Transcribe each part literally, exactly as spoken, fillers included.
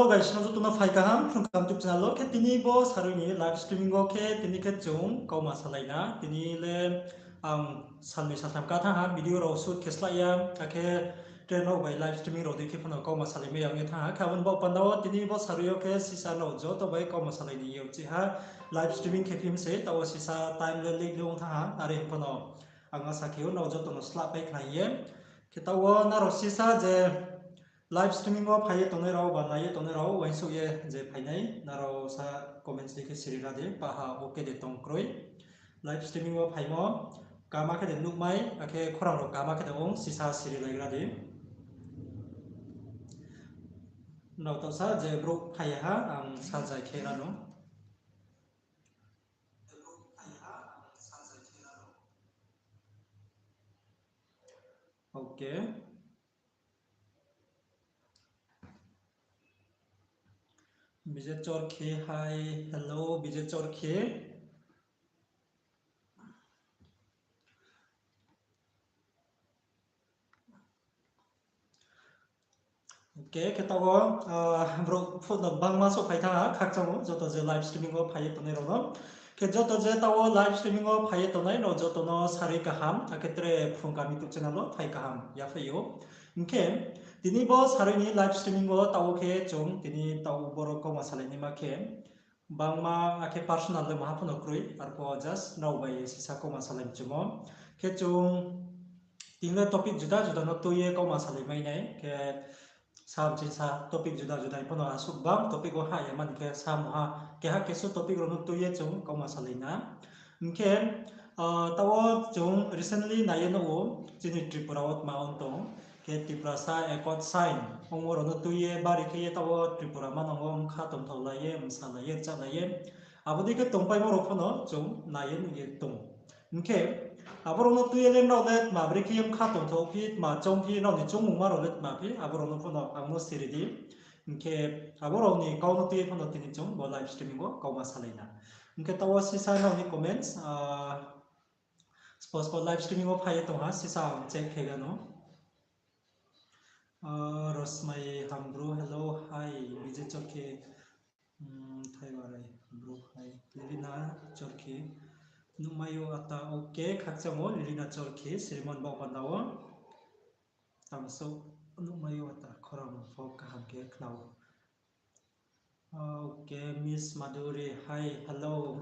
Hello guys, no joto no phai kaham Phrung Kaham YouTube channel wo. Khe tini bo sarui ni live streaming wo khe tini khe chung kauma salai na. Tini le ang salnoi saltham ka thanng ha video rao shoot khe slái ya, akhe tre nrao bai live streaming rao dei khe phano kauma salai mai ya ong ye thanng ha. Khe abo ni baoh panda wo tini bo sarui yo khe sisa nrao joto bai kauma salai ni ye uchih ha live streaming khe phim se, taoh wo sisa time le late le ong thanng ha, are hing phano ang asa khe ou nrao joto no slah pai khna ye. Khe taoh wo nrao sisa je live streaming wo phai ye tongnai rao ba nai ye tongnai rao uaingsouh ye je phainai, nrao sa comments dei khe siri ra di, paha okay de tong kroi. Live streaming wo phaimo, kama khe de nuhmai, akhe khorang rao kama khe de ong, sisa siri lai ra di. Nrao taoh sa je brouh phai ya ha, ang sa jai khe ra no. Okay. Bijay Chorkhi, hi, hello, Bijay Chorkhi. Okay, khe taoh wo, ah, brouh phut no bangma souhphai thanng ha, khakchang ou, joto je live streaming wo phai ye tongnai rao no. Khe joto je taoh wo live streaming wo phai ye tongnai rao joto no sarui kaham, akhe tre Phrung Kaham YouTube channel wo phai kaham yaphai ou. Hing khe, tini bo sarui ni live streaming wo taoh wo khe chung tini taoh wo boro kauma salai naima khe, bangma akhe personal le maha phano kroi, arpho just nrao bai sisa kauma salai mchumo. Khe chung tini le topic juda juda no tui ye kauma salai mai nai, khe sa mching sa topic juda juda phano asuh bang topic wo hah ya mani khe sa muha keha kesu topic rao no tui ye chung kauma salai na. Hing khe, ah, taoh wo chung recently nai ye nuh ou, chini Tripura wo tma ong tong, khe Tiprasa Ekot Sain ongmo rao no tui ye bari khe ye taoh wo Tripura manang wo bkha tongthao lai ye, bsa lai ye, rcha lai ye, abo dei khe tongpaimo rao phano chung nai ye nuh ye tong. Hing khe, abo rao no tui ye le nrao le tma brekhe ye bkha tongthao phi, tma choung phi, nrao ni choungmungma rao le tma phi, abo rao no phano ang no siri di. Hing khe, abo rao ni kau no tui ye phano tini chung bo live streaming wo kauma salai na. Hing khe taoh wo sisa nrao ni comments, ah, suppose bo live streaming wo phai ye tong ha, sisa ang check khe gano. Ah, Rosmai Hambru, hello, hi, Bijay Chorkhi, hmm, Thaiwarai Hambru, hi, Lilina Chorkhi, nuhmai ou ata, okay, khakchang ou, Lilina Chorkhi, Sriman baoh panda wo. Tangso nuhmai ou ata, khorang pho kaham khe khna ou. Okay, Miss Madhuri, hi, hello.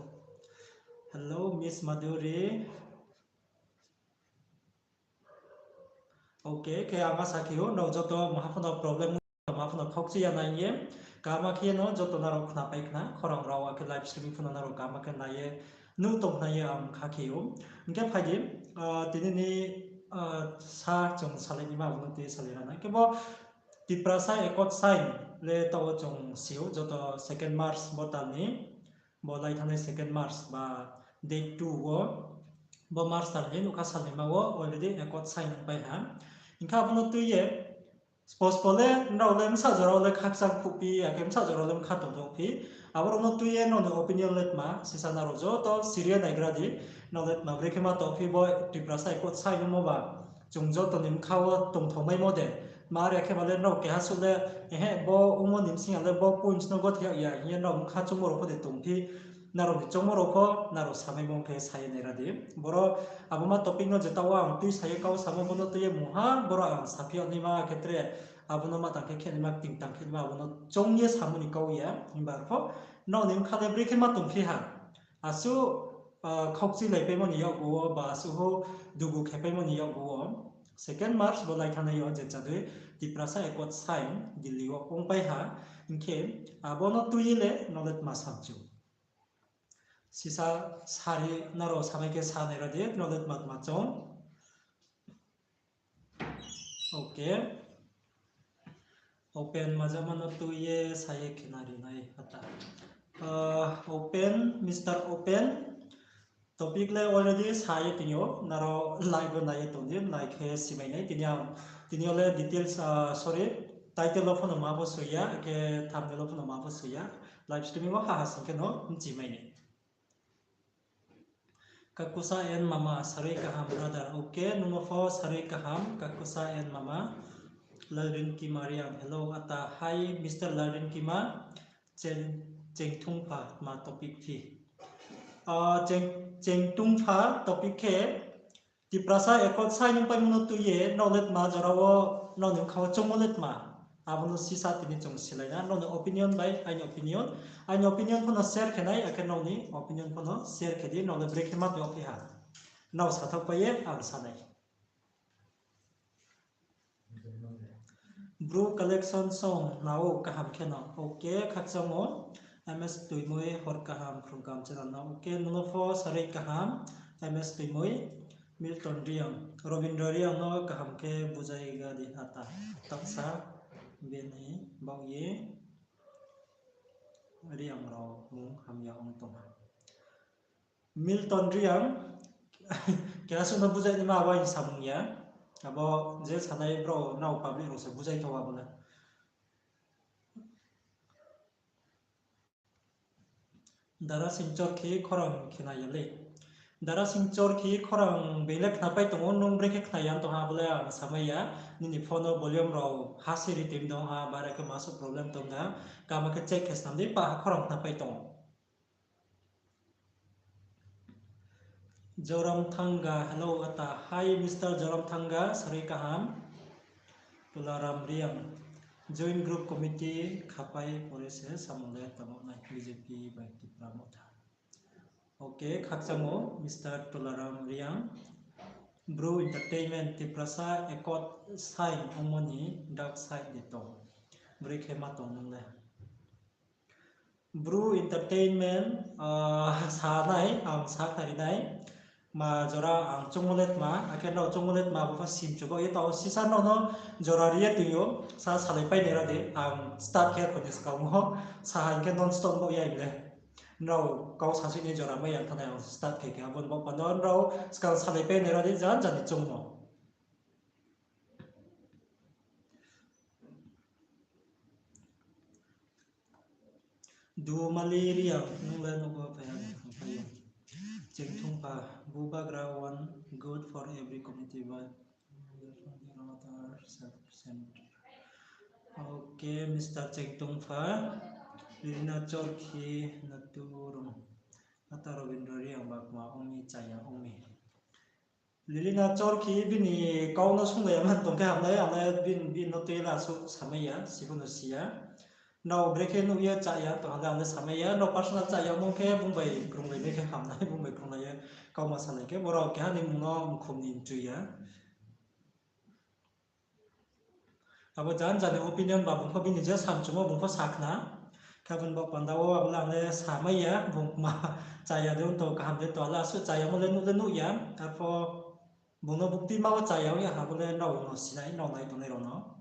Hello, Miss Madhuri. Okay, khe ang asa khe ou, nrao joto maha phano problem, maha phano khaukchi ya nai ye, kaham khe no joto nrao khnapai khna, khorang rao akhe live streaming phano nrao kaham khe nai ye, nuh tong nai ye ang kha khe ou. Hing khe phai di, ah, tini ni, ah, sa chung salai naima abo no tui ye salai ra nai. Khe bo Tiprasa Ekot Sain le taoh wo chung si ou, joto second March bo tal ni, bo lai thanngnai second March ba date two wo, bo March tal ni nougkha salnaima wo already Ekot Sain ongpai ha. Hing khe abo no tui ye, suppose bo le nrao le bsa jora wo le khakchang phuh phi, akhe bsa jora wo le bkha tongthao phi, abo rao no tui ye nrao ni opinion le tma, sisa nrao joto siri ye naigra di, nrao le tma brekhe ma tong phi bo Tiprasa Ekot Sain ongmo ba, chung joto ni bkha wo tongthao maimo de, tma are khe ba le nrao keha suh le, ehe, bo ongmo ni bsing ya le bo points no gothe yag ya hing ye nrao bkha choungmo rao pho de tong phi, nrao ni choungmo rao pho, nrao samaimo khe sa ye naigra di. Boro abo ma topic no je taoh wo ang tui sa ye kau samo bo no tui ye mungha, boro ang saphi yag naima khe tre, abo no ma tang khe khe naima, kting tang khe naima, abo no choung ye samo ni kau ya, himba arpho nrao ni bkha le brekhe ma tongphi ha. Asuh, ah, khaukchi laipaimo ni yakgu wo, ba asuh ho dugu khepaimo ni yakgu wo, second March bo lai thanngnai yo je chadui Tiprasa Ekot Sain Delhi wo ongpai ha, hing khe abo no tui ye le nrao le tma samchu. Sisa sari nrao samai khe sa naira di, nrao le tma tma choung. Okay. Open majama no tui ye sa ye khe nari nai ata. Ah, Open, Mister Open. Topic le already sa ye tong ou, nrao live wo nai ye tong di, nai khe simai nai. Tini ang, tini yo le details, ah, sorry, title wo phano ma pho soi ya, khe thumbnail wo phano ma pho soi ya. Live streaming wo ha ha sing khe no mchimai nai. Kakusa and Mama, sarui kaham brother. Okay, nung no pho sarui kaham, Kakusa and Mama. Lalrin Kima Reang, hello, ata, hi, Mister Lalrin Kima, Cheng, Chengtungpha ma topic phi. Ah, Cheng, Chengtungpha topic khe, Tiprasa Accord sign ong paimo no tui ye, nrao le tma jora wo, nrao ni bkha wo choungmo le tma. Abo no sisa tini chung silai na, nrao ni opinion bai, aini opinion. Aini opinion pho no share khe nai, akhe nrao ni opinion pho no share khe di, nrao le brekhe ma tong phi ha. Nrao sathaoh pai ye, ang sa nai. Bru Collection song nao kaham khe no. Ok, khakchangmo. M S Tuimui hor kaham, phrung kaham channel no. Ok, nung no pho sarui kaham. M S Tuimui, Milton Reang, Robindra Reang no kaham khe bujai ga di ata. Taksa bini baoh ye Reang rao mung hamya ong tong ha. Milton Reang, keha suh no bujai naima abo aini samung ya. Abo je sanai brao nrao public rao se bujai tho abo le. Dara Singchor khe khorang khna ya le. Dara Singchor khe khorang being le khnapai tong ou, nung brekhe khna ya tong ha abo le ang samai ya. Nini phone no volume rao ha se ri tui tong ha, bare khe ma suh problem tong ha. Kama khe check khe snam di, pa ha khorang khnapai tong ou. Joram Thanga, hello ata. Hi, Mister Joram Thanga, sarui kaham. Tularam Reang, joint group committee khapai pore se samung le tamo nai B J P bai Tipra Motha. Ok, khakchangmo, Mister Tularam Reang. Bru Entertainment Tiprasa Accord sign ongmo ni dark side de tong. Brekhe ma tong nung le. Bru Entertainment, ah, sa nai, ang sa khnari nai. Ma jora ang choungmo le tma, akhe nrao choungmo le tma, bo pho sim chubaoh ye tao sisa nrao no jora ri ye tui ou, sa salai pai nai ra di, ang start khe kho ni skang wo, sa hing khe non stop baoh ya le. Nrao kau sasui ni jora mai ya thanai ang start khe khe, abo ni baoh panda nrao skang salai pai nai ra di, jan jan ni choungmo. Dumali Reang, nung le nouh wo phai ha, phai ya. Chengthungpha, Bubagra one, good for every community, but self-centered. Ok, Mister Chengthungpha, Lilina Chorkhi, Naturung, ata Robindra Reang bakma ong mi, chaya ong mi. Lilina Chorkhi bini kau no sunglai ya man tong khe hamnai, ang le bini, bini no tui la suh samai ya, sibo no si ya. Nrao brekhe nuh ye chaya tong ha le ang le samai ya, nrao personal chaya mung khe bung bai krunglai nai khe hamnai, bung bai krunglai ye kauma salai khe, borao keha ni mung no mkhum ni mchu ya. Abo jan jan ni opinion ba bung pho bini je samchumo bung pho sa khna. Khe abo ni baoh panda wo abo le ang le samai ya, bung ma chaya de ong tong kaham de tong, ang le asuh chayamo le nuh le nuh ya. Arpho bung no bukti ma wo chaya ong ya, abo le nrao no sinai, nrao nai tongnai rao no.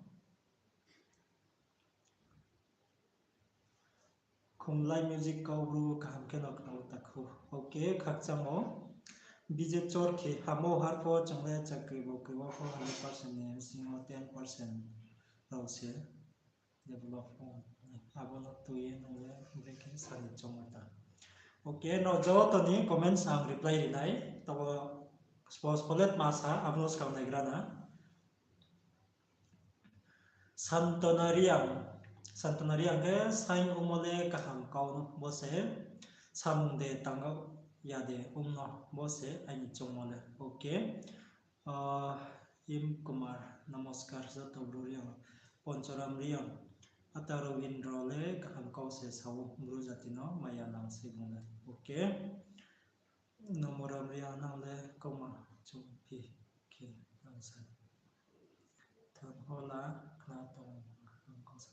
Khumlai music kau bru kaham khe no khna ou takhu. Ok, khakchangmo. B J Chorkhi hamo harpho chung le chakri bo khe wo pho hundred percent ni bsing wo ten percent rao se develop ong. Abo no tui ye nung le brekhe sani choungmo ta. Ok, nrao joto ni comments ang reply ri nai. Tabo spo spo le tma sa, abo no skang naigra na. Santona Reang, Santona Reang khe saing ongmo le kaham kau no, bo se samung de tang ya de ong no, bo se aini choungmo le. Ok. Ah, Im Kumar, namaskar, joto bru Reang, Ponchoram Reang, ata Robindra le kaham kau se sa ou, bru jati no maya nang se bung le. Ok. Nomoram Reang, nang le kauma chung phi khe ang sa. Thanhola khna tong ang kau sa.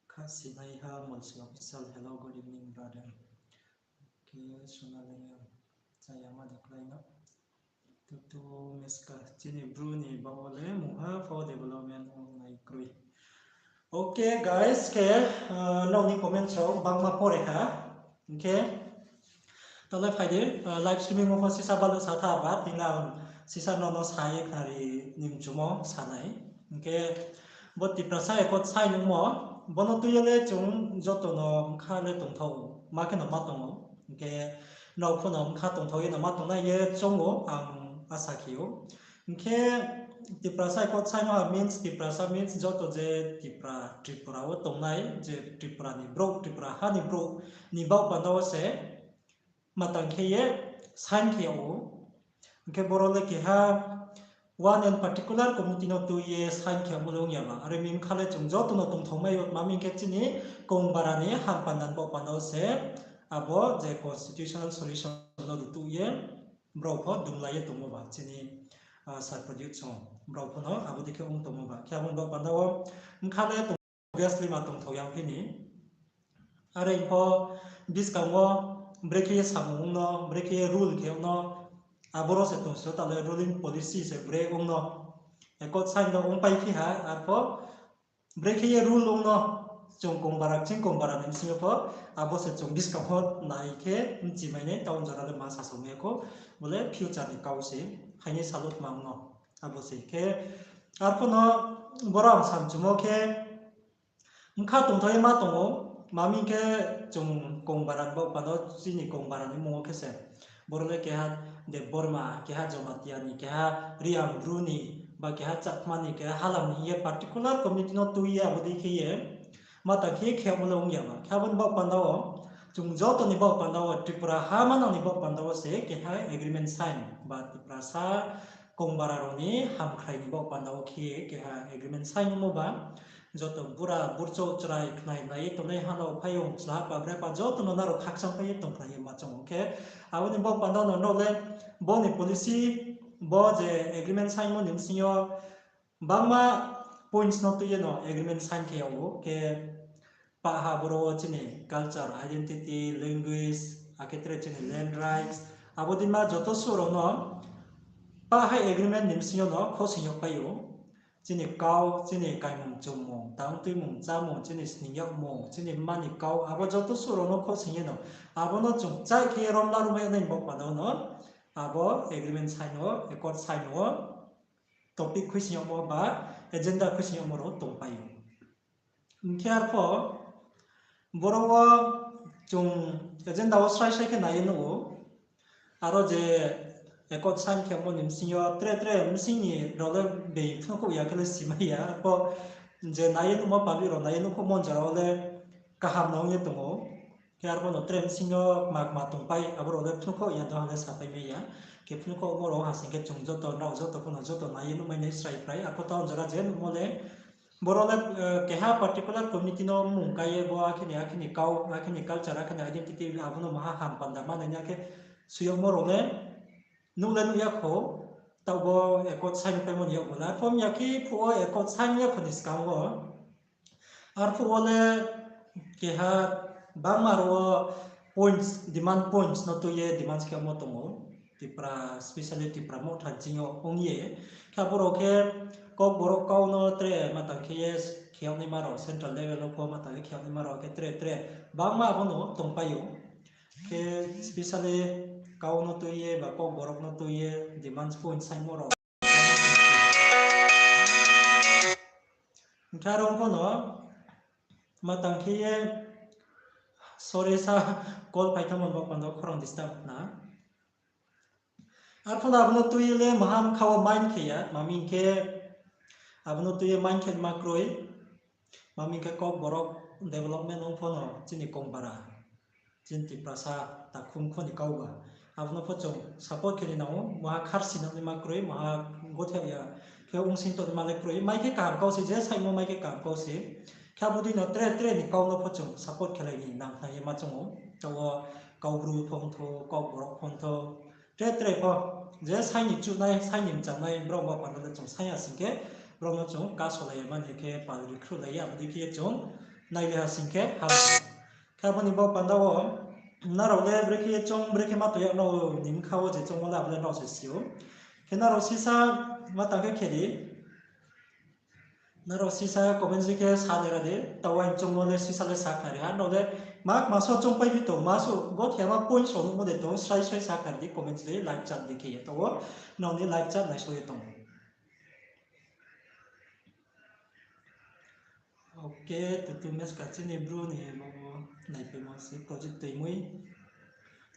Khasinaiha Molsi Official, hello, good evening, brother. Khe Sonali Reang, chaya ma de klái no. Tutu Meska, chini bru ni baoh wo le mungha pho development ong nai kroi. Ok guys, khe, ah, nrao ni comments rao bangma pore ha. Hing khe, tale phai di, ah, live streaming wo pho sisa balu sa tha ba, tini ang sisa nrao no sa ye khnari ni mchumo sa nai. Hing khe, bo Tiprasa Accord sign ongmo, bo no tui ye le chung joto no bkha le tongthao, ma khe no ma tong ou. Hing khe, nrao pho no bkha tongthao ye no ma tongnai ye choung ou, ang asa khe ou. Hing khe, Tiprasa accord sign ha means, Tiprasa means joto je Tipra, Tripura wo tongnai, je Tripura ni brouh, Tripura ha ni brouh ni baoh panda wo se matang khe ye sign khe yag ou. Hing khe boro le keha one and particular committee no tui ye sign khe yagmo le ong ya ba. Are mi bkha le chung joto no tongthaomai ou, ma mi hing khe chini Kongbara ni hampanda ni baoh panda wo se abo je constitutional solution no rutuh ye brao pho dumlai ye tongmo ba chini, ah, Sir Pradyot song brao pho no abo dei khe ong tongmo ba. Khe abo ni baoh panda wo bkha le tong obviously ma tongthao ya phi ni. Are pho buskang wo brekhe ye samung ong no, brekhe ye rule khe ong no, aboro se tong si ou, ta le ruling policy se bre ong no. Accord sign no ongpai phi ha, arpho brekhe ye rule ong no, chung Kongbara, ching Kongbara ni bsing yo pho, abo se chung buskang wo nai khe bchi mai nai, taoh jora le ma sasao mai ya khou, bo le future ni kau se, phainai salo tma ong no, abo se khe, arpho no boro ang samchumo khe, bkha tongthao ye ma tong ou, ma mi hing khe chung Kongbara ni baoh panda wo, chini Kongbara ni mmung wo khe se. Boro le keha Debbarma, keha Jamatia ni, keha Reang Bru ni, ba keha Chakma ni, keha Halam ni hing ye particular committee no tui ye abo dei khe ye matang khe ye khe yagmo le ong ya ba. Khe abo ni baoh panda wo, chung joto ni baoh panda wo, Tripura ha manang ni baoh panda wo se keha agreement sign, ba Tiprasa Kongbara rao ni hamkhrai ni baoh panda wo khe ye keha agreement sign ongmo ba. Joto bura, burchouh, chrai, khnai, nai ye tongnai ha no phaiyong, chla, pa, bre, pa, joto no nrao khakchangpai ye tongkhlai ye ma choung ou khe. Abo ni baoh panda no nrao le bo ni policy, bo je agreement signmo ni bsing yo bangma points no tui ye no agreement sign khe yag ou khe, pah ha boro wo chini culture, identity, language, akhe tre chini land rights, abo dei ma joto suh rao no pah hai agreement ni bsing yo no khosing yagpai ou. Chini kau, chini kaimung chungmung, tang tuimung chámung, chini sning yagmung, chini mma ni kau, abo joto suh rao no khosing ye no, abo no chung chaih khe ye romla romai nai ni baoh panda no, abo agreement sign wo, accord sign wo, topic khuising yagmo ba agenda khuising yagmo rao tongpai ou. Hing khe arpho boro wo chung agenda wo srai srai khe nai ye nuh ou. Aro je accord sign khemo ni bsing yo tre tre bsing ni rao le bei phnuhkhouh ya khe le simai ya. Arpho je nai ye nuhmo public rao nai ye nuhkhouhmo jora wo le kaham no ong ye tong ou. Khe arpho no tre bsing yo kma kma tongpai, abo rao le phnuhkhouh ya do ha le sapai mai ya. Khe phnuhkhouhmo rao ha sing khe chung joto, nrao joto pho no joto nai ye nuhmai nai srai prai. Arpho taoh jora je nuhmo le boro le, eh, keha particular committee no mmung kai ye bo akhini, akhini kau, akhini culture, akhini identity, abo no maha ham panda manai ya khe soi yagmo rao le nuh le nuh ya khou, taoh bo accord sign paimo ni yag bo le. Arpho mi ya khe phuh wo accord sign ya khou ni skang wo, arphuh wo le keha bangma rao wo points, demand points no tui ye demands khemo tong ou. Tipra, specially Tipra Motha ni ching yo ong ye. Khe abo rao khe Kokborok kau no tre matang khe ye khe yag naima rao, central level wo pho matang khe khe yag naima rao khe tre tre bangma abo no tongpai ou. Khe specially kau no tui ye ba Kokborok no tui ye demands points saimo rao. Hing khe aro ong pho no matang khe ye, sorry sa, call phai thanngmo ni baoh panda wo khorang disturb na. Arphuh no abo no tui ye le maha bkha wo mind khe ya, ma mi hing khe abo no tui ye mind khe ma kroi, ma mi hing khe Kokborok development ong pho no chini Kongbara, chini Tiprasa takhum kho ni kau ba. Abo no pho chung support khe ni nang ou, maha kharsi nang naima kroi, maha gothe ya khe ong sing tongnaima le kroi, mai khe kaham kau se, je saimo mai khe kaham kau se. Khe abo dei no tre tre ni kau no pho chung support khelai ni nang khnang ye ma choung ou. Taoh wo Kaubru pho ongthou, Kokborok pho ongthou, tre tre pho, je sai ni chuhnai, sai ni mchangnai, brao baoh panda le chung sai ya sing khe, brao no chung kasolai ya mani khe pal ri khruhlai ye, abo dei khe ye chung nailai ha sing khe ham. Khe abo ni baoh panda wo, nrao le brekhe ye choung, brekhe ma tong yag no ni bkha wo je choungmo le abo le nrao se si ou. Khe nrao sisa ma tang khe khe di. Nrao sisa comment khe sa nai ra di, taoh uaing choungmo le sisa le sa khnari ha, nrao le ma, ma so choungpai phi tong, ma so gothe ya ma point so nuhmo de tong, srai srai sa khnari di, comment le live chat di khe ye taoh wo, nrao ni live chat naiso ye tong. Ok, tutu mes ka chini bru ni bo naipaimo se project toimoi.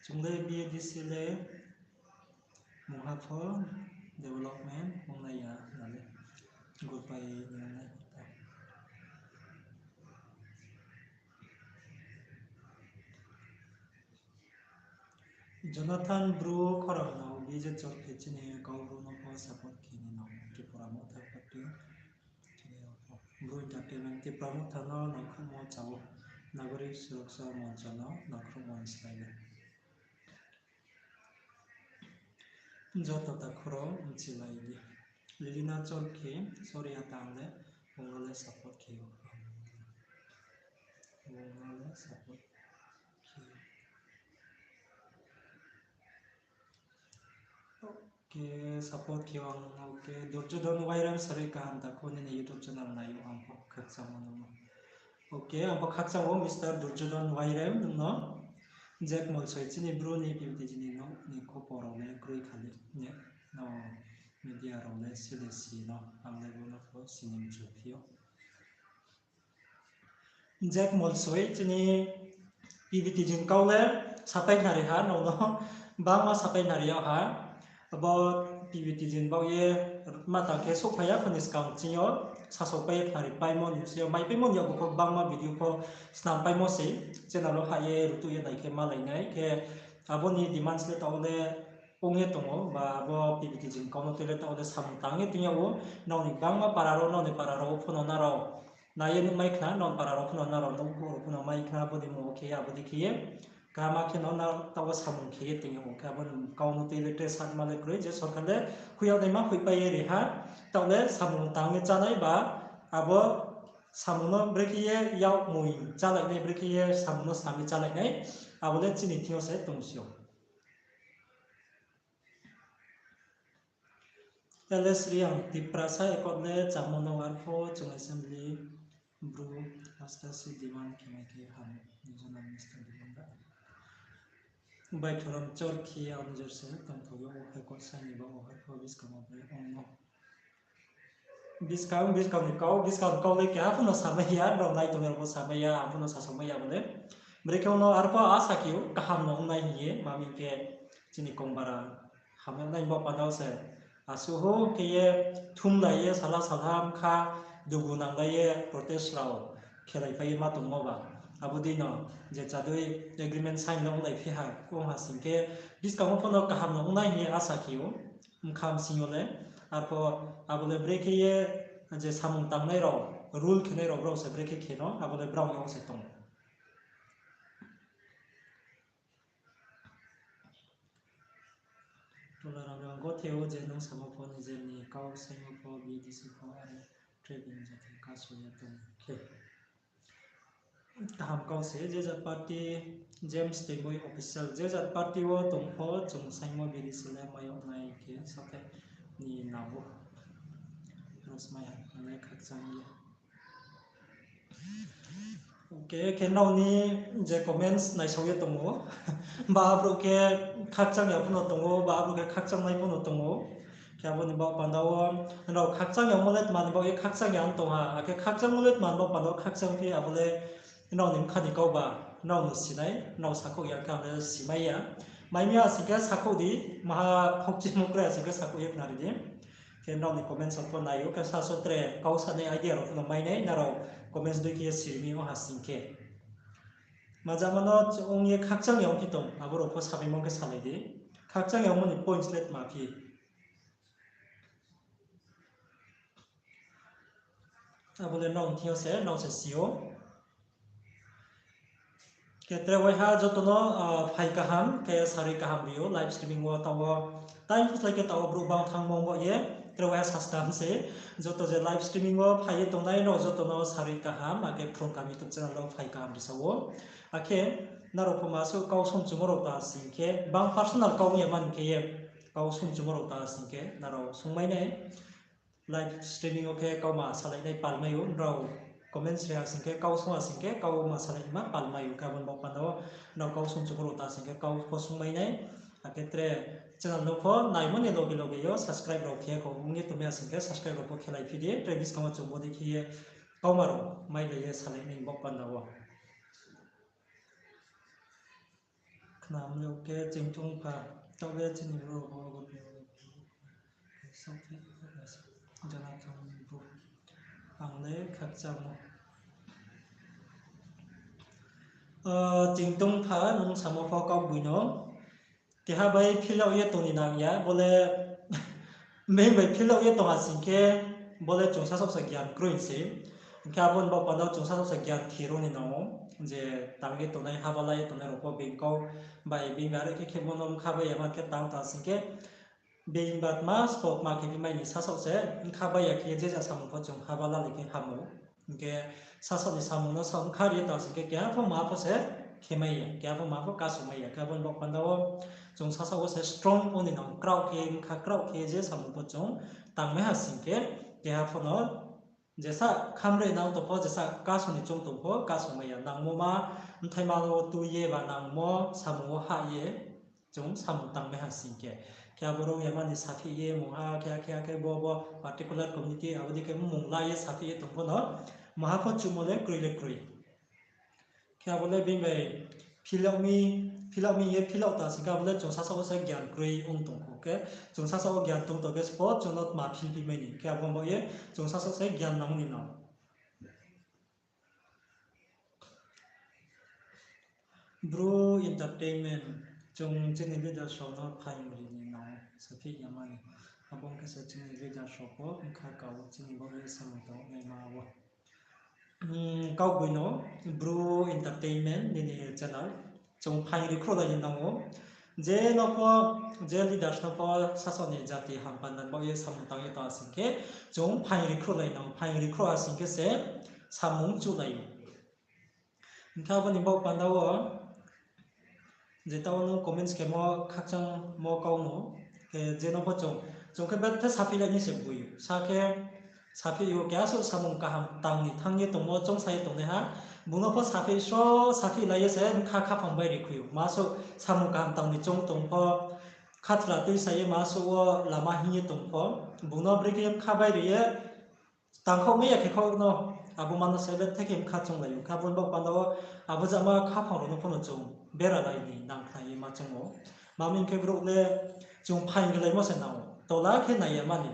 Chung le B A D C le mungha pho. Development ongnai ya nale. Gurpai nai. Jonathan Bru khorang no B J Chorkhi chini kau Bru no pho support khe ni no Tripura Motha Party. Bru Entertainment Tripura Motha no nangkhruhmo chao. Nagorik Suroksa Moncho no nangkhruhmo ni slái le. Joto takhu rao mchilai di. Lilina Chorkhi, sorry, atang le, bung no le support khe ou. Bung no le support khe ou. Okay, support khe ou ang, okay. Durjodhon Wairem, sorry, kaham takhu nini YouTube channel nai ou, ang pho khakchangmo nung no. Okay, ang pho khakchang ou Mister Durjodhon Wairem nung no. Jack Molsoi chini Bru ni P V T G ni nouh ni khopor rao le kroi khali. Ne, no, media rao le sile si no, ang le bo no pho sini mchu phi ou. Jack Molsoi chini P V T G ni kau le sapai nari ha, nung no bangma sapai nari yag ha. Abo P V T G ni baoh ye ma tang khe souhphai ya pho ni skang ching yo, sasaopai ye khnari paimo ni bsing yo, maipaimo ni yag pho bangma video pho snam paimo se, channel wo hah ye rutuh ye nai khe malai nai khe, abo ni demands le taoh le ong ye tong ou, ba abo P V T G ni kau no tui le taoh le samung tang ye tong yag ou, nrao ni bangma para rao, nrao ni para rao pho no nrao nai ye nuhmai khna, nrao para rao pho no nrao nouhkhouh rao pho no mai khna, abo ni mung wo khe ye, abo dei khe ye, kaham khe no na taoh wo samung khe ye tong yag ou khe, abo ni kau no tui le tre satma le kroi, je sorkar le hoih yag naima hoihpai ye ri ha, taoh le samung tang ye chánai ba, abo samung no brekhe ye yak mui chálai nai, brekhe ye samung no snam ye chálai nai, abo le chini thing yo se tong si ou. L S Reang, Tiprasa accord le chamo no arpho chung assembly Bru hasta se demand khe mai khe ham, regional minister demand ba. Baithoram Chorkhi ang nijor se tongthou yo, o accord saini ba o arpho buskang wo bre ong no. Buskang, buskang ni kau, buskang ni kau le keha pho no samai ya, nrao nai tongnai rao pho samai ya, ang pho no sasaomai ya bo le. Brekhe ong no arpho asa khe ou, kaham no ong nai hing ye, ma hing khe chini kongbara hamya nai bo panda wo se. Asuh khe ye thumlai ye sala salha bkha dugu nanglai ye protest rao khelaipai ye ma tongmo ba. Abo dei no je chadui agreement sign no onglai phi ha, ong ha sing khe buskang wo pho no kaham no ong nai hing ye asa khe ou, bkha bsing yo le. Arpho abo le brekhe ye je samung tangnai rao, rule khenai rao brao se brekhe khe no, abo le brao ni yo se tong. Tularam rang gothe o je nung samo pho nijer ni kau saimo pho B D C pho are tre bini jati kaso ya tong khe. Kaham kau se, je jat party James Teimoi official, je jat party wo tong pho chung saimo B D C le mai yag nai khe sathai ni nabo. Rosmai ha, nang le khakchang ye. Okay, khe nrao ni je comments naisao ye tong ou, ba abrouh khe khakchang ya pho no tong ou, ba abrouh khe khakchang nai pho no tong ou. Khe abo ni baoh panda wo, nrao khakchang yamo le tma ni baoh ye khakchang ya tong ha, akhe khakchangmo le tma ni baoh panda wo khakchang phi, abo le nrao ni bkha ni kau ba, nrao no si nai, nrao sakhouh ya khe ang le simai ya. Mai mi ya sing khe sakhouh di, maha khokchimo kroi ya sing khe sakhouh ye khnari di. Khe nrao ni comment section pho nai ou, khe saso tre kau sanai idea rao pho no mai nai, nrao comments dei khe ye siri mi ong ha sing khe. Majama no ong ye khakchang ya ongphi tong, abo rao pho samaimo khe salai di. Khakchang ya ongmo ni points le tma phi. Abo le nrao thing yo se, nrao se si ou. Khe tre waiha joto no, ah, phai kaham, khe sarui kaham ri ou, live streaming wo taoh wo. Time phuslai khe taoh wo brouh bang thanngmo bo ye, tre waiha sastam se. Joto je live streaming wo phai ye tongnai rao joto no sarui kaham, akhe Phrung Kaham YouTube channel wo phai kaham ri sa ou. Akhe nrao pho ma suh kau songchumo rao ta sing khe, bang personal kau ong ya man khe ye, kau songchumo rao ta sing khe, nrao songmai nai. Live streaming wo khe kau ma salai nai palmai ou, nrao comments ri ha sing khe, kau song ha sing khe, kau ma salai ma palmai ou, khe abo ni baoh panda wo nrao kau songchumo rao ta sing khe, kau pho songmai nai, akhe tre channel no pho naimo ni loge loge yo subscribe rao khe kho ong ye tongmai ha sing khe, subscribe rao pho khelai phi di, tre buskang wo chung bo dei khe ye kauma rao mailai ye salai nai baoh panda wo. Khnam le khe chingthung pha, taoh le chini brouh bo bo khe Jonathan bu. Ang le khakchangmo. Chingtong pha nung samo pho kaugboino. Keha bai phil yag ye tong ni nang ya, bo le main bai phil yag ye tong ha sing khe, bo le chung sasaoh se gyan kroi se. Hing khe abo ni baoh panda wo chung sasaoh se gyan thiro ni nang ou, je tang ye tongnai, haba la ye tongnai rao pho being kau bai being are khe khemo no bkha bai ya man khe tang tang sing khe, being ba tma sbo tma khe phi mai ni sasaoh se, bkha bai ya khe je ja samung pho chung haba la le khe ham ou. Hing khe sasaoh ni samung no sa bkha ri ye tang sing khe keha pho ma pho se khe mai ya, keha pho ma pho kasu mai ya. Khe abo ni baoh panda wo chung sasaoh wo se strong ong ni nang, kraoh khe, bkha kraoh khe je samung pho chung tangmai ha sing khe, keha pho no jesa khamre nang tong pho, jesa kasu ni choung tong pho kasu mai ya. Nangmo ma, bthaima no tui ye ba nangmo samung wo hah ye chung samung tangmai ha sing khe. Khe abo rung ya mani saphi ye mung ha, khe, khe, khe bo, bo particular community abo dei khe mmung la ye saphi ye tong pho no, maha pho chumo le kroi le kroi. Khe abo le being bai phil yag mi, phil yag mi ye phil yag ta sing khe abo le chung sasaoh wo se gyan kroi ong tong kho khe, chung sasaoh wo gyan tong tong khe sbo chung no tma phil phi mai ni. Khe abo baoh ye chung sasaoh se gyan nang ni nang. Bru Entertainment, chung chini leaders rao no phaing ri ni nang, saphi ya mani. Abo ong khe se chini leaders rao pho bkha kau chini baoh ye samung tang naima wo. Kaugboino, Bru Entertainment nini channel, chung phaing ri khrouhlai ni nang ou. Je no pho, je leaders no pho sasaoh ni jati ham panda baoh ye samung tang ye tong ha sing khe, chung phaing ri khrouhlai nang ou, phaing ri khrouh ha sing khe se samung chuhlai ou. Hing khe abo ni baoh panda wo, je taoh no comments khemo khakchangmo kau no, khe je no pho chung, chung khe bethe saphi lai ni se boi ou. Sa khe saphi ou, keha suh samung kaham tang ni thanng ye tongmo choungsa ye tongnaiha, bung no pho saphi so, saphi lai ye se bkha khaphang bai ri khui ou. Ma suh samung kaham tang ni choung tong pho, khathra tuisa ye ma suh wo lama hing ye tong pho, bung no brekhe bkha bai ri ye tangkhaoh mai ya khe khaoh no, abo ma no se bethe khe bkha chounglai ou. Khe abo ni baoh panda wo abo jama khaphang rao no pho no chung bera lai ni nang khnai ye ma choung ou. Ma mi hing khe brouh le chung phaing rilaimo se nang ou. Tola khe nai ya mani.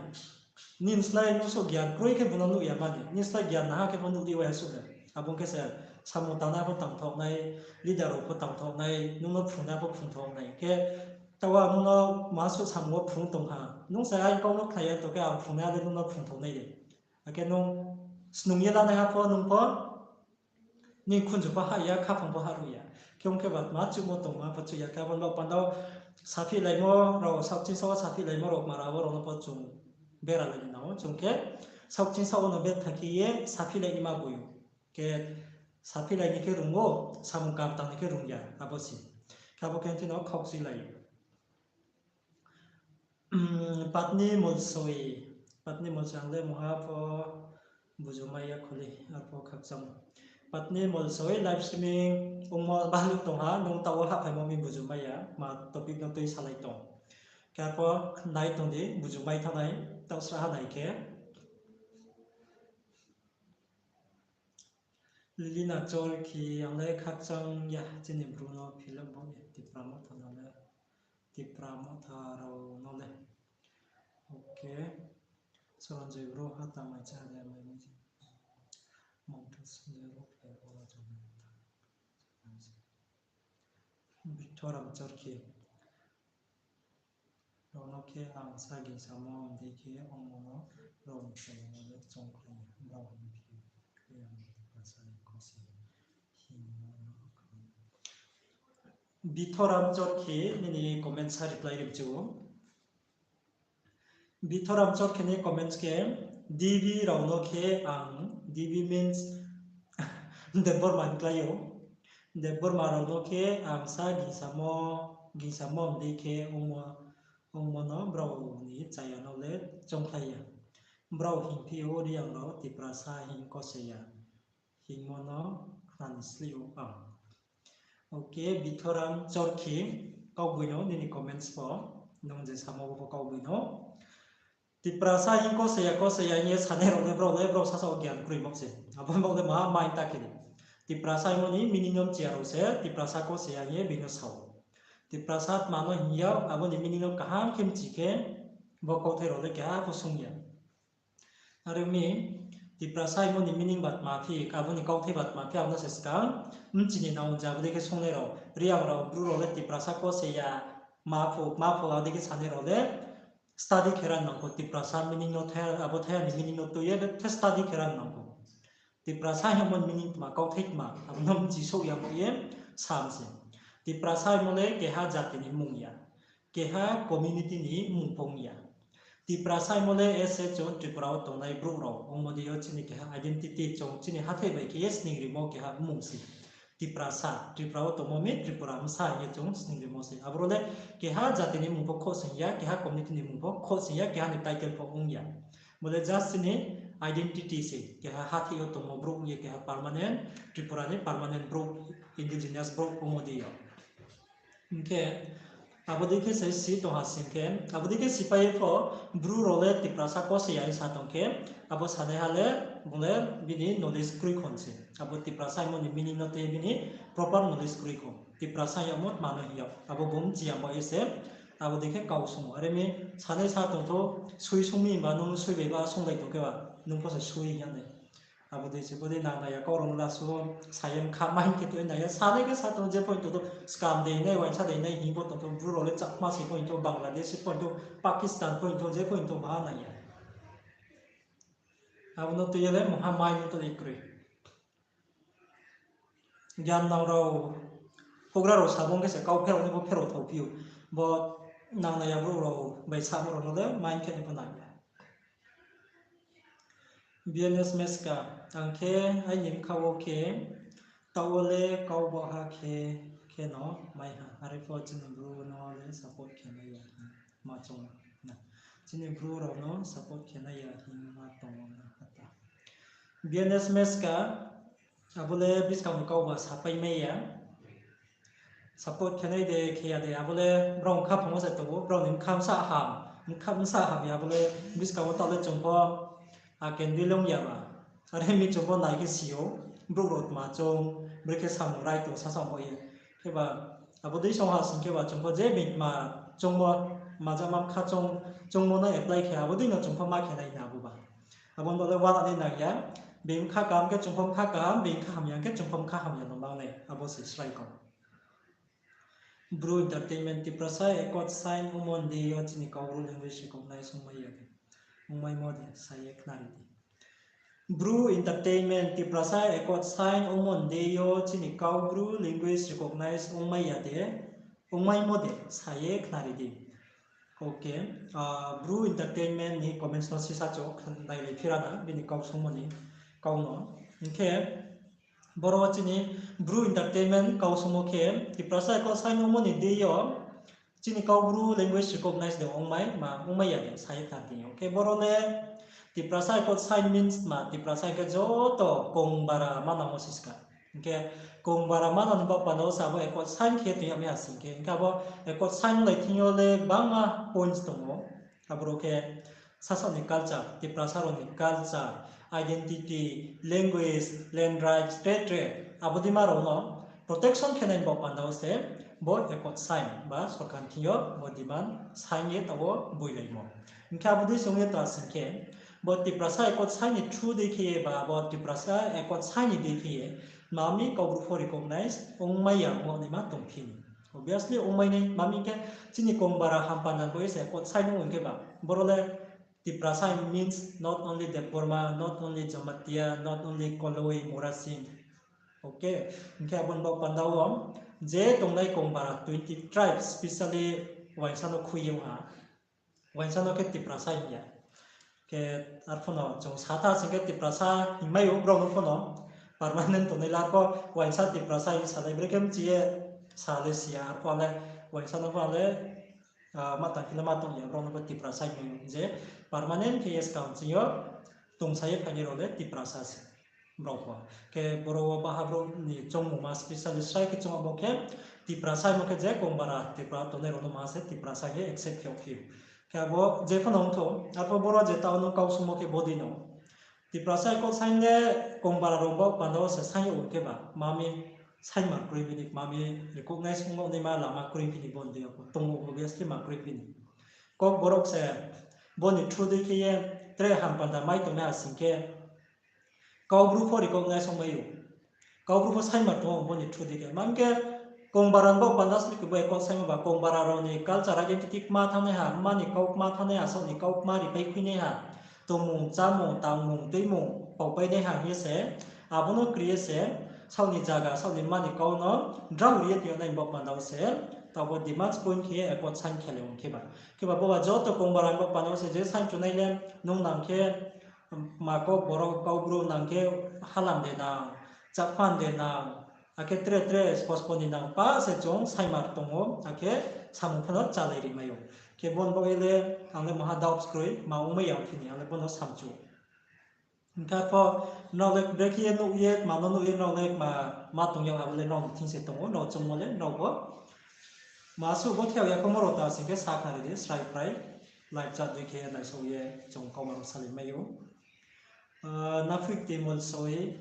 Nini slái nung suh gyan kroi khe bung no nuh ya mani. Nini slái gyan naha khe pho nuh di waiha suh le. Abo ong khe se samung tangnai pho tangthoh nai, leader rao pho tangthoh nai, nung no phrungnai pho phrungthoh nai. Khe taoh nung no ma suh samung wo phrung tong ha. Nung se aini kau no khnai ya tong khe ang phrungnai le nung no phrungthoh nai de. Akhe nung snung ye lanaiha pho nung pho, nini khunju pho hah ya, khaphang pho hah ruh ya. Khe ong khe ba tma chuhmo tongma pho chuh ya. Khe abo ni baoh panda wo saphihlaimo rao, saohchingsaoh wo saphihlaimo rao, mara wo rao no pho chung bera lai ni nang ou. Chung khe saohchingsaoh wo no betha khe ye saphihlai ni ma boi ou. Khe saphihlai ni khe rung ou, samung kaham tang ni khe rung ya, abo se. Khe abo khe thing no khaukchuilai ou. Patni Molsoi, Patni Molsoi ang le mungha pho buju mai ya kholi, arpho khakchang. Patni Molsoi live streaming ongmo baluh tong ha, nung taoh wo hahphaimo mi buju mai ya, ma topic no tui salai tong. Khe arpho nai tong di, buju mai thanngnai, taoh sraha nai khe. Lilina Chorkhi, ang le khakchang ya, chini Bru no phil yag bo ye, Tipra Motha no le, Tipra Motha rao no le. Ok. Soronjoy Bru, ha tang mai cha de mai ni. Mount Sunday Bru phai bo jong. Bithoram Chorkhi. Rao no khe ang sa gingsamo mdei khe ongmo no rao ni chayano le choungkhlai ya, brao hing phi khe ang basa ni kose hingmo no kha. Bithoram Chorkhi nini comments ha reply ri bchu. Bithoram Chorkhi ni comments khe, D B rao no khe ang, D B means Debbarma hingklai ou. Debbarma rao no khe ang sa gingsamo, gingsamo mdei khe ongmo, ongmo no brao ni chayano le choungkhlai ya. Brao hingphi ou Reang rao Tiprasa hing kose ya. Hingmo no khnani slih ou ang. Ok, Bithoram Chorkhi, kaugboino nini comments pho, nung je samo bo pho kaugboino. Tiprasa hing kose ya, kose ya hing ye sanai rao le brao le brao sasaoh gyan kroimo se. Abo ni baoh le ma, ma hing ta khe di. Tiprasa hingmo ni meaning no mchiya rao se Tiprasa kose ya hing ye bini no sa ou. Tiprasa tma no hing ya, abo ni meaning no kaham khe mchi khe, Bo kauthai rao le keha pho sung ya. Are ong mi, Tiprasa hingmo ni meaning ba tma phi, abo ni kauthai ba tma phi, abo no se skang mchini nang ou je abo dei khe sungnai rao, Reang rao, Bru rao le Tiprasa kose ya, ma pho, ma pho abo dei khe sanai rao le study khe ra nang kho, Tiprasa meaning no thai, abo thai ni meaning no tui ye le the study khe ra nang kho. Tiprasa hingmo ni meaning tma, kauthai tma, abo no mchi souh ya mo ye sam se. Tiprasa hingmo le keha jati ni mmung ya, keha community ni mmung pho ong ya. Tiprasa hingmo le ese chung Tripura wo tongnai brouh rao ongmo dei yo chini keha identity, chung chini hathái bai khe ye sning rimo keha mmung se. Tiprasa, Tripura wo tongmo mi Tripura bsa hing ye chung sning rimo se. Aboro le keha jati ni mmung pho khosing ya, keha community ni mmung pho khosing ya, keha ni title pho ong ya. Bo le just chini identity se, keha hathái yo tongmo brouh ong ye keha permanent, Tripura ni permanent brouh, indigenous brouh ongmo dei yo. Hing khe, abo dei khe se si tong ha sing khe, abo dei khe sipai ye pho, Bru rao le Tiprasa kose ya hing sa tong khe, abo sanaiha le, bung le bini knowledge kroi kho se. Abo Tiprasa hingmo ni meaning no tui ye bini proper knowledge kroi kho. Tiprasa yagmo tma no hing yag, abo bung mchi ya mo ye se, abo dei khe kau sung ou. Are mi sanai sa tong thou, sui sung mi himba nung sui bai ba sunglai tong khe ba, nung pho se sui hing ya nai. Abo dei se bodei nang nai ya, kau rao no lasu sa ye mkha main khe tui nai ya, sanai khe sa tong je point to, Skam dei nai, uaingsa dei nai hing pho tong thou, Bru rao le Chakma se point to, Bangladesh se point to, Pakistan point to, je point to baha nai ya. Abo no tui ye le mungha main to dei kroi. Gyan nang rao, houhgra rao sabung khe se kau pherao ni pho pherao thao phi ou. Bo nang nai ya brouh rao bai samo rao no le main khe ni pho nang ya. B N S Meska, ang khe aini bkha wo khe, taoh wo le kau baha khe, khe no mai ha, are pho chini Bru no le support khe nai ya hing ma chung na. Chini Bru rao no support khe nai ya hing ma tong ou na kha ta. B N S Meska, abo le buskang ni kau ba sapai mai ya. Support khe nai de, khe ya de, abo le brao khaphang wo se tong ou, brao ni bkha bsa ham, bkha bsa ham ya, abo le buskang wo taoh le chung pho, a, kendri long ya ba. Are mi chung pho nai khe si ou, brouh rao tma chung, brekhe samung rai tong sasa mo ye. Khe ba, abo dei song ha sing khe ba chung pho je being tma chungmo, maja ma bkha chung, chungmo no apply khe, abo dei no chung pho ma khe nai na abo ba. Abo no le uana nai nang ya, being bkha kaham khe chung pho bkha kaham, being bkha hamya khe chung pho bkha hamya no nang nai, abo se srai kau. Bru Entertainment, Tiprasa accord sign ongmo ni deing yo chini Kaubru language recognize ongmai ya de, ongmaimo de, sa ye khnari di. Bru Entertainment, Tiprasa accord sign ongmo ni deing yo chini Kaubru language recognize ongmai ya de, ongmaimo de, sa ye khnari di. Ok, ah, Bru Entertainment ni comments no sisa chung nailai phi ra na, bini kau sungmo ni kau no. Hing khe, boro wo chini Bru Entertainment kau sungmo khe, Tiprasa accord sign ongmo ni deing yo chini Kaubru language recognize de ongmai, ma ongmai ya de, sa ye khnari di. Ok, boro le Tiprasa accord sign means ma, Tiprasa khe joto kongbara manang wo siska. Hing khe kongbara manang ni baoh panda wo se abo accord sign khe tong yag mai ha sing khe. Hing khe abo accord sign lai thing yo le gbangma points tong ou. Aboro khe sasaoh ni culture, Tiprasa rao ni culture, identity, language, land rights, tre tre, abo deima rao no protection khe nai ni baoh panda wo se bo accord sign ba sorkar ni thing yo bo demand sign ye taoh wo boilaimo. Hing khe abo dei se ong ye ta sing khe, bo Tiprasa accord sign ni through dei khe ye ba, bo Tiprasa accord sign ni dei khe ye, ma mi Kaubru pho recognize ongmai ya ongmo naima tongphi ni. Obviously ongmai nai, ma mi khe chini kongbara hampanda bo ye se accord sign ong khe ba. Boro le Tiprasa means not only Debbarma, not only Jamatia, not only Koloi, Murasing. Ok, hing khe abo ni baoh panda wo je tongnai kongbara twenty tribes, specially uaingsa no khui ye ong ha. Uaingsa no khe Tiprasa hing ya. Khe arphuh no chung sa tha sing khe Tiprasa hingmai ou, brao no pho no permanent tongnai la pho uaingsa Tiprasa hing salai, brekhe mchi ye sa le si ya, arphuh le uaingsa no pho le, ah, ma tang khe le ma tong ya, brao no pho Tiprasa hing ou, je permanent khe ye skang ching yo tongsa ye phainai rao le Tiprasa se. Brao pho. Khe boro wo baha brouh ni choungmungma specially srai khe chung abo khe Tiprasa hingmo khe je kongbara Tripura tongnai rao no ma se Tiprasa khe accept khe phi ou. Khe abo je pho no ong thou, arphuh boro je taoh no kau sungmo khe bodei no. Tiprasa accord sign le kongbara rao baoh panda wo se sign yag khe ba, ma mi sign ma kroi phi ni, ma mi recognize ongmo naima lama kroi phi ni bo ni deing yo pho tong ou, obviously ma kroi phi ni. Kokborok se Bo ni through dei khe ye tre hampanda mai tongnai ha sing khe, Kaubru pho recognize ong mai ou. Kaubru pho saima tong ou bo ni through dei khe. Mang khe Kongbara ni baoh panda sli khe bo accord saimo ba Kongbara rao ni culture identity kma thanngnai ha, mma ni kau kma thanngnai ha, saoh ni kau kma ripai khuinai ha. Tongmung, chámung, tangmung, tuimung, paupainai ha hing ye se, abo no kri ye se, saoh ni zaga, saoh ni mma ni kau no drao ri ye tong nai baoh panda wo se, taoh bo demands point khe ye accord sign khe le ong khe ba. Khe ba bo ba joto Kongbara ni baoh panda wo se je sign chunai le, nung nang khe, ma kau borok Kaubru nang khe halam de nang, Chakma de nang, akhe tre tre sposponi nang pa se chung saima tong ou, akhe samung phano chálai ri mai ou. Khe bo ni bagoi le ang le maha doubt kroi, ma ongmai ya phini, ang le bo no samchu. Hingkha pho, nrao le brekhe ye nuh ye, ma no nuh ye, nrao le ma, ma tong ya, abo le nrao ni thing se tong ou, nrao chungmo le, nrao bo. Ma suh bo theo ya khe mo rao ta sing khe sa khnari di, srai prai, live chat dei khe naisao ye, chung kauma rao salai mai ou. Ah, Naphuikti Molsoi,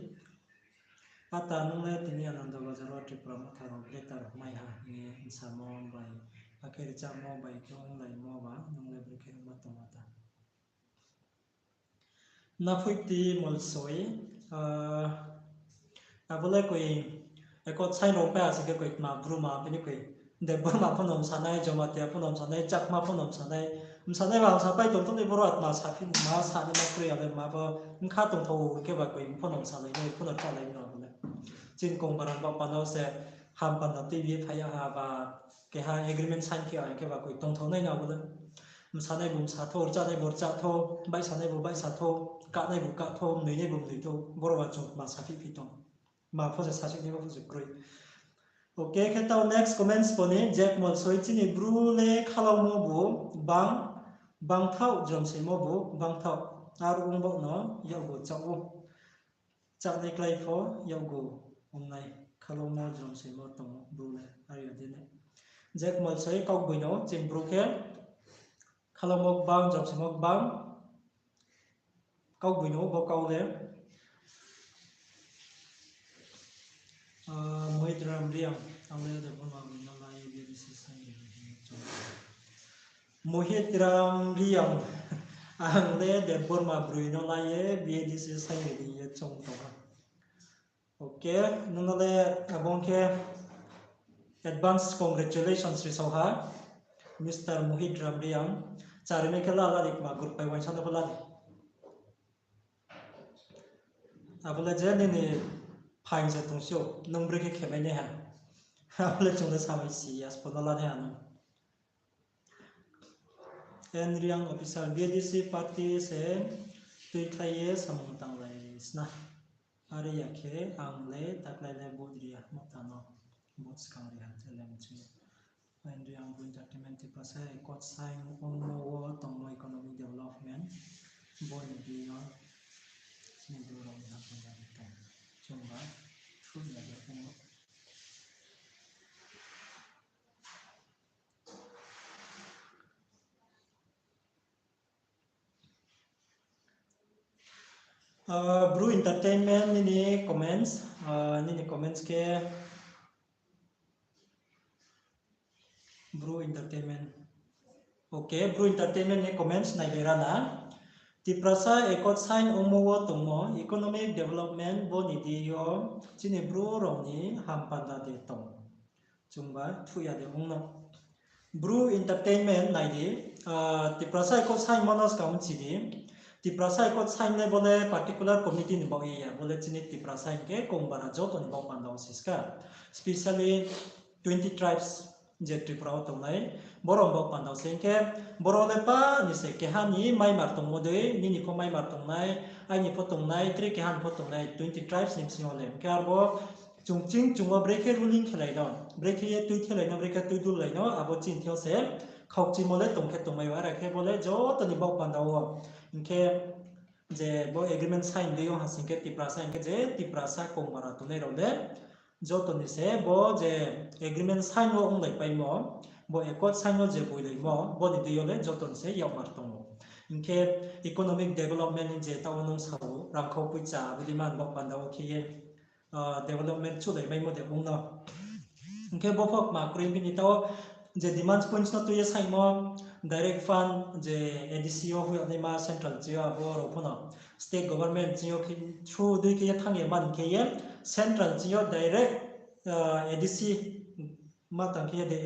ata nung le tini Ananda Bazar wo Tripura Motha rao letter mai ha hing ye bsamo bai, akhe rchamo bai khe onglaimo ba, nung le brekhe ma tongma ta. Naphuikti Molsoi, ah, abo le koi accord sign rao pai ha sing khe koi tma Bru ma phini koi Debbarma pho no msanai, Jamatia pho no msanai, Chakma pho no msanai, msanai ba msapai tong tong ni boro atma saphi ma sanaima kroi ya le ma bo bkha tongthao hing khe ba koi pho no msanai, pho no chalai no abo le. Chini Kongbara ni baoh panda wo se hampanda tuibi phai ya ha ba keha agreement sign khe ya hing khe ba koi tongthao nai no abo le. Msanai bu msathou, rchanai bu rchathou, baihsanai bu baihsathou, kahnai bu kahthou, mnoinai bu mnoithou, boro ba chung ma saphi phi tong. Ma pho se sasik ni bo pho se kroi. Okay, khe taoh next comments pho ni, Jack Molsoi, chini Bru le khalaumo bu bang, bangthaoh, jromsoimo bu bangthaoh, aro ong baoh no yakgu chah ou. Chahnai klái pho yakgu ongnai, khalaumo jromsoimo tong ou Bru le, are ya di nai. Jack Molsoi, kaugboino chini Bru khe khalaumo gbang, jromsoimo gbang, kaugboino bo kau le. Ah, Mohit Ram Reang, ang le Debbarma broi no la ye B A D C saing ri di hing ye chung. Mohit Ram Reang, ang le Debbarma broi no la ye B A D C saing ri di hing ye chung tong ha. Okay, nung no le abo ong khe advance congratulations ri sao ha, Mister Mohit Ram Reang, chari mai khe la la di kma group pai uaingsa no pho la di. Abo le je nini phaing se tong si ou, nung brekhe khe mai nai ha. Abo le chung le samai si ya, sbo no la nai ha nung. N Reang official, B A D C party se tuikhlai ye samung tanglai sna. Are ya khe ang le taklái le vote ri ya, Motha no vote skang ri ha, the le mchi. N Reang Bru Entertainment, Tiprasa accord sign ongmo wo tongmo economic development, bo ni deing yo chini Bru rao ni haphang ya tong, chungba, through ya de ongmo. Ah, Bru Entertainment nini comments, ah, nini comments khe Bru Entertainment. Okay, Bru Entertainment ni comments nai bai ra na. Tiprasa accord sign ongmo wo tongmo economic development bo ni deing yo chini Bru rao ni hampanda de tong. Chungba thuh ya de ong no. Bru Entertainment nai di, ah, Tiprasa accord sign mo no skang chi di. Tiprasa accord sign le bo le particular community ni baoh ye ya, bo le chini Tiprasa hing khe Kongbara joto ni baoh panda wo si ska. Specially twenty tribes je Tripura wo tongnai, boro ni baoh panda wo se hing khe, boro le pa ni se keha ni maimar tongmo dei, nini pho maimar tongnai, aini pho tongnai, tre keha ni pho tongnai, twenty tribes ni bsing yo le. Hing khe arbo chung ching chung wo brekhe ruling khelai no, brekhe ye tuithelai no, brekhe tuidulai no, abo chini thing yo se khaukchimo le tong khe tongmai ou, are khe bo le joto ni baoh panda wo. Hing khe je bo agreement sign dei yo ha sing khe Tiprasa hing khe je Tiprasa Kongbara tongnai rao le, joto ni se bo je agreement sign wo onglai paimo, bo accord sign wo je boilaimo, bo ni deing yo le joto ni se yakmar tong ou. Hing khe economic development ni je taoh wo nung sa ou, rangkhau poicha abo dei man baoh panda wo khe ye, ah, development chulai maimo de ong no. Hing khe bo pho kma kroi bini taoh je demands points no tui ye saingmo, Direct fund je A D C yo hoih yagnaima central ching yo abo rao pho no state government ching yo khe through dei khe ye thanng ye man khe ye central ching yo direct, A D C ma tang khe ye de,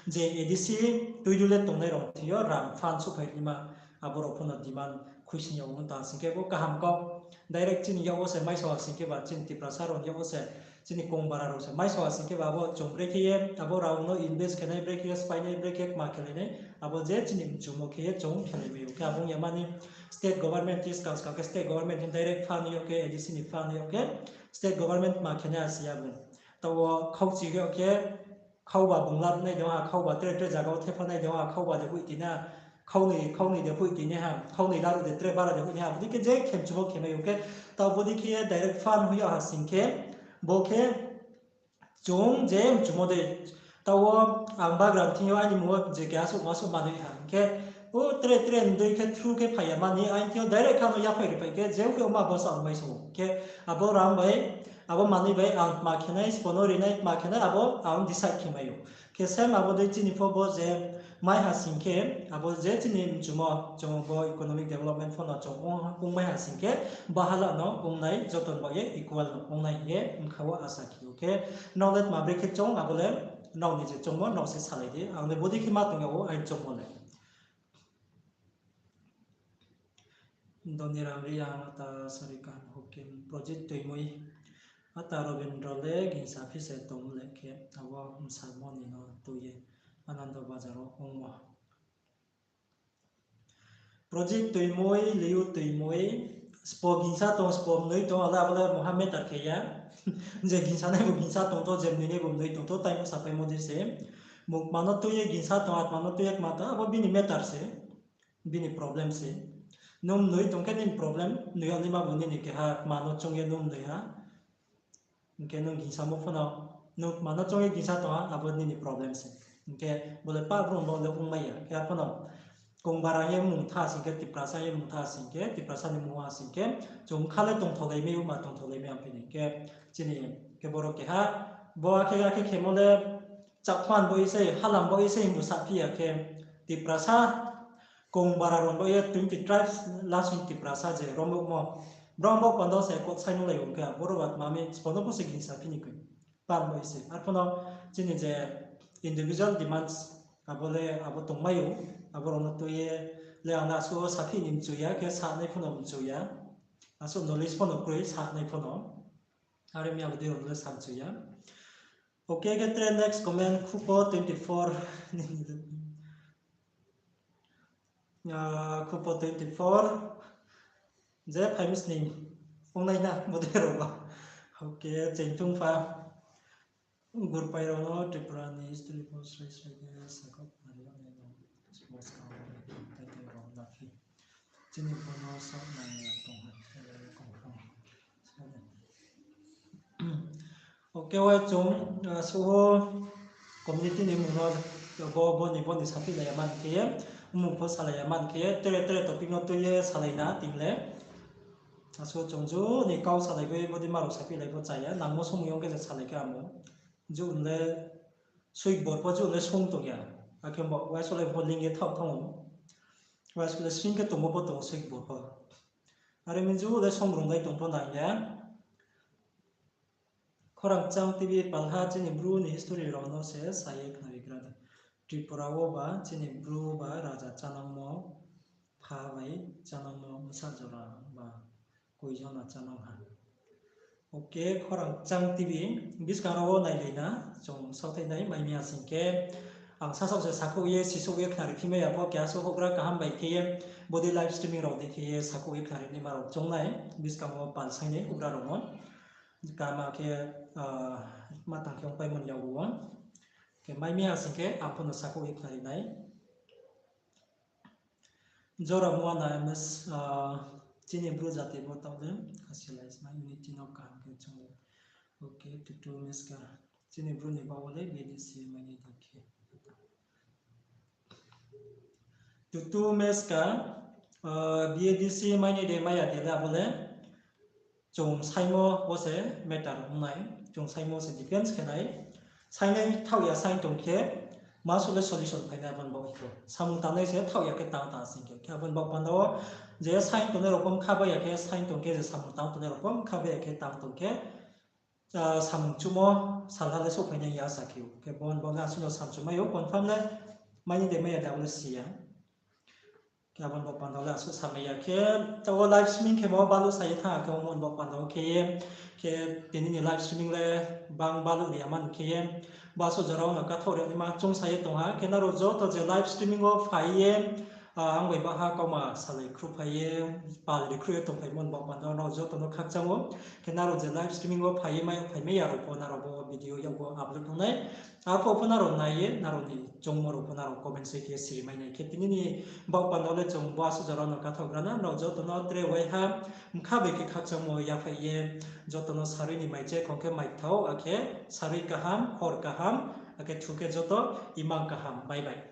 je A D C tuidu le tongnai rao thing yo rang fund souhphai naima abo rao pho no demand khuising yag ou ta sing khe bo kaham kau. Direct chini yak wo se maiso ha sing khe ba chini Tiprasa rao yak wo se chini Kongbara rao se maiso ha sing khe ba abo chung brekhe ye abo rao no invest khe nai, brekhe ye spái nai, brekhe kma khelai nai, abo je chini mchumo khe ye chung khelai mai ou. Khe abo ong ya mani state government ni skang skang khe state government ni direct fund yag khe, A D C ni fund yag khe state government kma khe nai asi ya bung. Taoh wo khauchi yag khe khauba bung lab nai de ha, khauba tre tre zaga wo thepha nai de ha, khauba de hoih ti na, khaunoi, khaunoi de hoih ti nai ha, khaunoi laruh de tre bara de hoih nai ha, bodei khe je khe mchumo khe mai ou khe, taoh bodei khe ye direct fund hoih yag ha sing khe, bo khe chung je mchumo de, taoh wo ang bagra thing yo aini mung wo je keha suh ma suh manoi ha hing khe, o tre tre ndei khe through khe phai ya mani, aini thing yo direct kha no yaphai ri phai khe, je khe oma bo sa ang mai so khe, abo rang bai, abo manoi bai ang kma khe nai, sbo no ri nai, kma khe nai, abo ang decide khe mai ou. Khe same abo dei chini pho bo je mai ha sing khe, abo je chini mchumo chung bo economic development pho no chung ong, ong mai ha sing khe, bahala no ong nai, joto ni baoh ye equal no ong nai hing ye bkha wo asa khe ou. Khe nrao le tma brekhe chung, abo le nrao ni je choungmo nrao se salai di, ang le bodei khe ma tong yag ou aini choungmo le. Doniram Reang, ata Sari Kaham Hukim, Projit Toimoi, ata Robindro le gingsa phi se tong le khe, abo bsamo ni no tui ye Anando Bazar wo ongmo. Projit Toimoi, Liu Toimoi, sbo gingsa tong, sbo mnoi tong, ale abo le moha matter khe ya. Je gingsa nai bo gingsa tong to, je mnoi nai bo mnoi tong to, tai bsa paimo di se. Bung kma no tui ye gingsa tong, a kma no tui ye kma tong, abo bini matter se, bini problem se. Nung mnoi tong khe nini problem, mnoi yagnaima bo nini keha kma no choung ye nung mnoi ha. Hing khe nung gingsamo pho no, nung kma no choung ye gingsa tong ha, abo nini problem se. Hing khe bo le pah brouh bo le ongmai ya. Khe arphuh no Kongbara ye mung tha sing khe, Tiprasa ye mung tha sing khe, Tiprasa ni mung ha sing khe, chung kha le tongtholai mai ou, ma tongtholai mai ya phi ni. Khe chini khe boro keha, bo akhe akhe khemo le, Chakma bo ye se, Halam bo ye se himbu saphi ya khe, Tiprasa, Kongbara rao bo ye twenty tribes lasing Tiprasa je rombo mo. Brao bo panda se kot sainglai ong khe, boro ba tma mi, sbo no bo se gingsa phi ni koi. Pan bo ye se. Arphuh no chini je individual demands, abo le abo tongmai ou, abo rao no tui ye le ang le asuh wo saphi ni mchu ya, khe sanai pho no mchu ya. Asuh knowledge pho no kroi, sanai pho no. Are mi abo dei rao no le samchu ya. Okay, khe tre next comment, Khupo twenty four. Ah, Khupo twenty four. Je phaimi sning ongnai na, bodei rao ba. Okay, Chengthungpha. Gurpai rao no Tripura ni history pho srai srai khe sakha nari yag nai no. Sports ka tei tei rao na phi. Chini pho no sa nai ya tong ha, tei tei rao kong kong. Okay, wa chung, ah, suh community ni mung no bo, bo ni, bo ni saphi lai ya man khe, mung pho salai ya man khe, tre tre topic no tui ye salai na ting le. Asuh chung ju ni kau salai bai, bo dei ma rao saphi lai pho cha ya, nangmo somoi ong khe je salai khe amo. Ju le soik bor pho ju le song tong ya. Akhe bo waisuh le pho ling ye thaoh thanng ou. Waisuh le sing khe tongmo pho tong soik bor pho. Are mi ju le song rung bai tong pho nang ya. Khorang Kchang T V palha chini Bru ni history rao no se sa ye khnari gra di. Tripura wo ba chini Bru ba raja chánangmo pha bai chánangmo bsa jora ba koi jona chánang ha. Okay, Khorang Kchang T V, buskang rao wo nailai na, chung saothai nai, mai mi ha sing khe, ang sasaoh se sakhouh ye, sisouh ye khnari phi mai ya pho, keha suh houhgra kaham bai khe ye, bodei live streaming rao dei khe ye, sakhouh ye khnari naima rao chung nai, buskang wo pal sainai houhgra rao no. Kama khe, ah, ma tang khe ongpaimo ni yag wo. Khe mai mi ha sing khe, ang pho no sakhouh ye khnari nai. Jora muana M S, ah, chini Bru jati bo taoh le, khasi lai sma unity no kaham khe chung. Okay, tutu meska. Chini Bru ni baoh wo le B A D C mai ni dei khe. Tutu meska, ah, B A D C mai ni dei mai ya de le abo le. Chung saingmo wo se matter ong nai, chung saingmo se defense khe nai. Saingnai thaoh ya saing tong khe, Ma suh le solution phainai abo ni baoh khe. Samung tangnai se thaoh ya khe tang tang sing khe. Khe abo ni baoh panda wo je saing tongnai rao pho mkha bai ya khe, saing tong khe je samung tang tongnai rao pho mkha bai ya khe tang tong khe, samung chumo salha le souhphainai ya sa khe ou. Khe bo ni baoh le asuh no samchu mai ou, confirm le mai ni de mai ya de abo le si ya. Khe abo ni baoh panda wo le asuh samai ya khe, taoh wo live streaming khemo baluh sa ye thanng khe, omo ni baoh panda wo khe ye, khe tini ni live streaming le bang baluh ri ya mani khe ye, bo asuh jora wo no kathaoh ri naima choung sa ye tong ha. Khe nrao joto je live streaming wo phai ye, ang bai baha kauma salai khruhphai ye, pal ri khruh ye tongphaimo ni baoh panda wo nrao joto no khakchang ou. Khe nrao je live streaming wo phai ye mai, phaimai ya rao pho nrao bo video yakgu upload ong nai. Arphuh pho nrao nai ye, nrao ni choungmo rao pho nrao comment sei khe siri mai nai. Khe tini ni baoh panda wo le chung bo asuh jora no kathaoh gra na, nrao joto no tre waiha mkha bai khe khakchangmo yaphai ye, joto no sarui ni mai che khong khe mai kthao, akhe sarui kaham, hor kaham, akhe thu khe joto imang kaham. Bye bye.